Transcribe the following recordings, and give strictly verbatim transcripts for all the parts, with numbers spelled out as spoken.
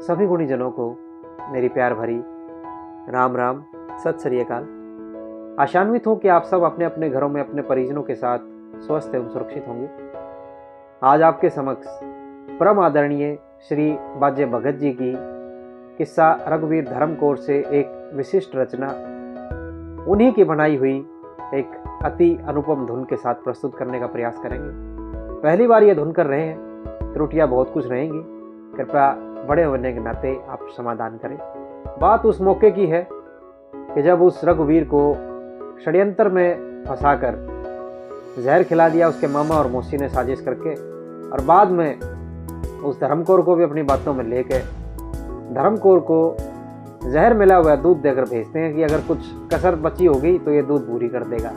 सभी गुणीजनों को मेरी प्यार भरी राम राम, सत श्री अकाल। आशान्वित हूँ कि आप सब अपने अपने घरों में अपने परिजनों के साथ स्वस्थ एवं सुरक्षित होंगे। आज आपके समक्ष परम आदरणीय श्री बाजे भगत जी की किस्सा रघुवीर धर्मकोर से एक विशिष्ट रचना, उन्हीं की बनाई हुई एक अति अनुपम धुन के साथ प्रस्तुत करने का प्रयास करेंगे। पहली बार ये धुन कर रहे हैं, त्रुटियां बहुत कुछ रहेंगी, कृपया बड़े होने के नाते आप समाधान करें। बात उस मौके की है कि जब उस रघुवीर को षड्यंत्र में फंसाकर जहर खिला दिया उसके मामा और मौसी ने साजिश करके, और बाद में उस धर्मकोर को भी अपनी बातों में लेके धर्मकोर को जहर मिला हुआ दूध देकर भेजते हैं कि अगर कुछ कसर बची होगी तो ये दूध पूरी कर देगा।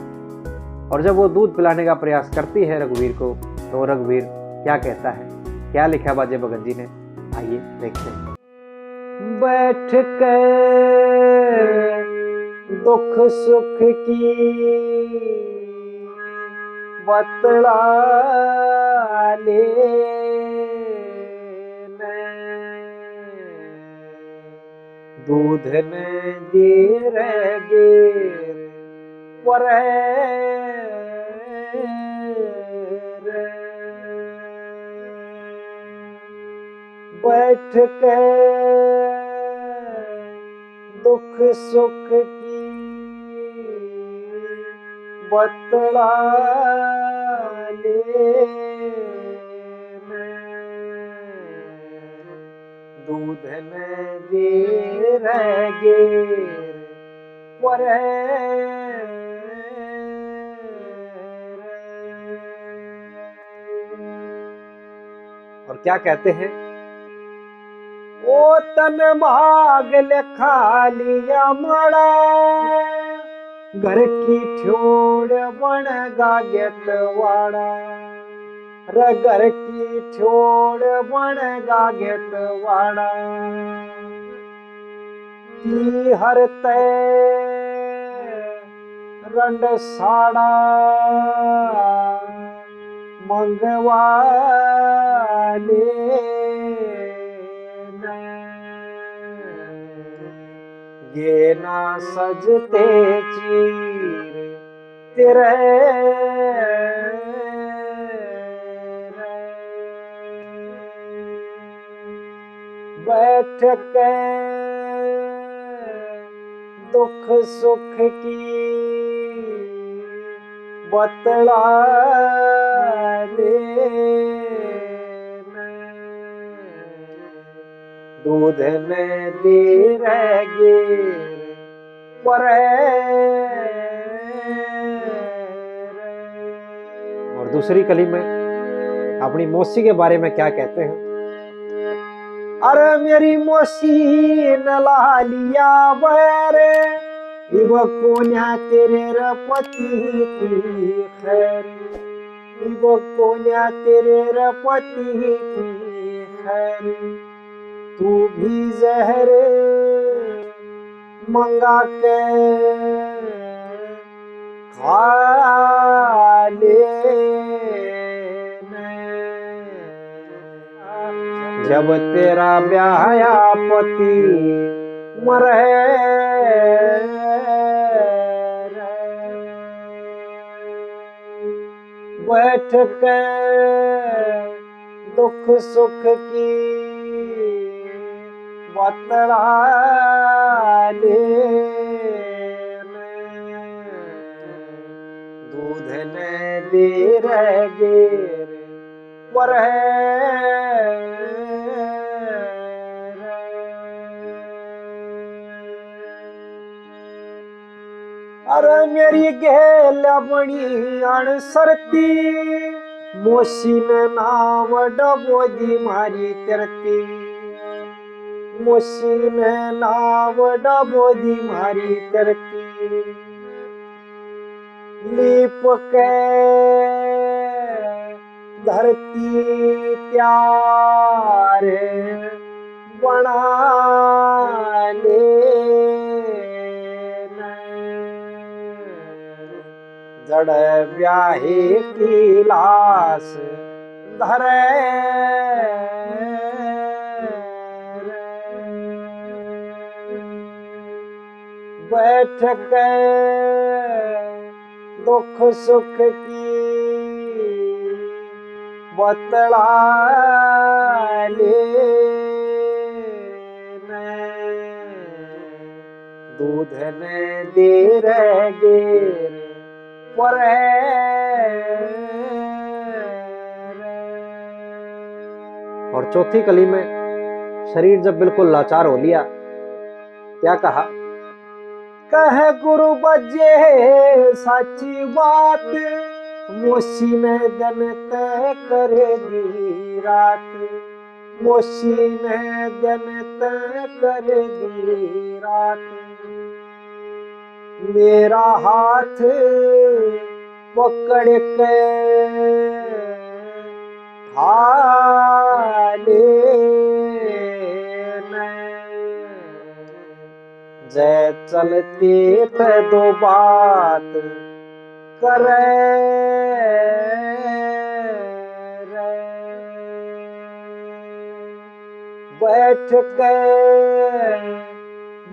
और जब वो दूध पिलाने का प्रयास करती है रघुवीर को, तो वो रघुवीर क्या कहता है, क्या लिखा बाजे भगत जी ने, आइए देखते हैं। बैठ के दुख सुख की बतला ले, दूध ने दे रगेर पर बैठ के दुख सुख की बतला ले, दूध ने दे रगेर पर। और क्या कहते हैं? ओ तन भाग लिखा लिया माड़ा, घर की ठोड़ बन गागत वाड़ा, रे घर की ठोड़ बन गागत वाड़ा। की हर तय रंड साड़ा मंगवा ले, ये ना सजते चीर तेरे बैठ के दुख सुख की बतला ले, दूध ने दे रगेर पर। और दूसरी कली में अपनी मौसी के बारे में क्या कहते हैं? अरे मेरी मौसी न ला लिया बैर, इब कोन्या तेरे रे पति की खैर, इब कोन्या तेरे रे पति की खैर। तू भी जहर मंगा के खा ले, जब तेरा ब्याहया पति मरे। बैठ के दुख सुख की बतला ले, दूध ने दे रगेर पर। अरे मेरी गेल बनी अणसरती, मौसी ने नाव डबो दी म्हारी तरती, मौसी ने नाव डबो दी म्हारी तरती। लीप के धरती त्यार बना ले, जड़ ब्याही की लाश धरे। बैठक दुख सुख की बतला ले, दूध ने दे रह गेर पर। और चौथी कली में शरीर जब बिल्कुल लाचार हो लिया, क्या कहा? कह गुरु बजे साची बात, मोसी ने दिन तय कर दी रात, मोसी ने दिन तय कर दी रात। मेरा हाथ पकड़ के ठाले ने, जय चलती थे दो बात करे रे। बैठ के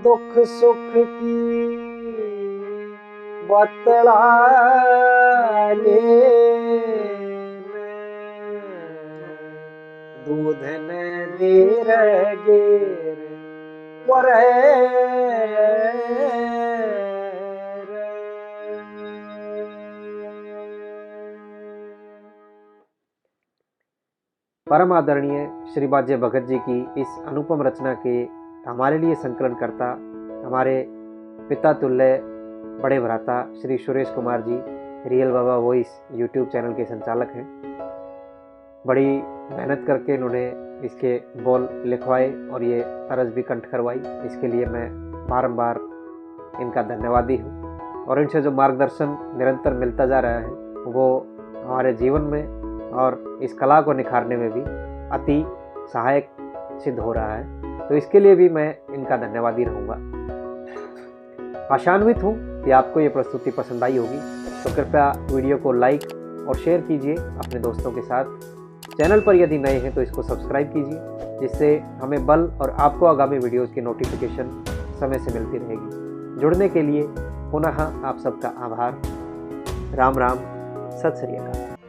दुख सुख की बतला ले, दूध ने दे रह गेर पर। परम आदरणीय श्री बाजे भगत जी की इस अनुपम रचना के हमारे लिए संकलनकर्ता, हमारे पिता तुल्य बड़े भ्राता श्री सुरेश कुमार जी, रियल बाबा वॉइस YouTube चैनल के संचालक हैं। बड़ी मेहनत करके इन्होंने इसके बोल लिखवाए और ये तर्ज भी कंठ करवाई। इसके लिए मैं बारंबार इनका धन्यवादी हूँ। और इनसे जो मार्गदर्शन निरंतर मिलता जा रहा है, वो हमारे जीवन में और इस कला को निखारने में भी अति सहायक सिद्ध हो रहा है। तो इसके लिए भी मैं इनका धन्यवादी रहूँगा। आशान्वित हूँ कि आपको ये प्रस्तुति पसंद आई होगी, तो कृपया वीडियो को लाइक और शेयर कीजिए अपने दोस्तों के साथ। चैनल पर यदि नए हैं तो इसको सब्सक्राइब कीजिए, जिससे हमें बल और आपको आगामी वीडियोज़ की नोटिफिकेशन समय से मिलती रहेगी। जुड़ने के लिए पुनः आप सबका आभार। राम राम, सत श्री अकाल।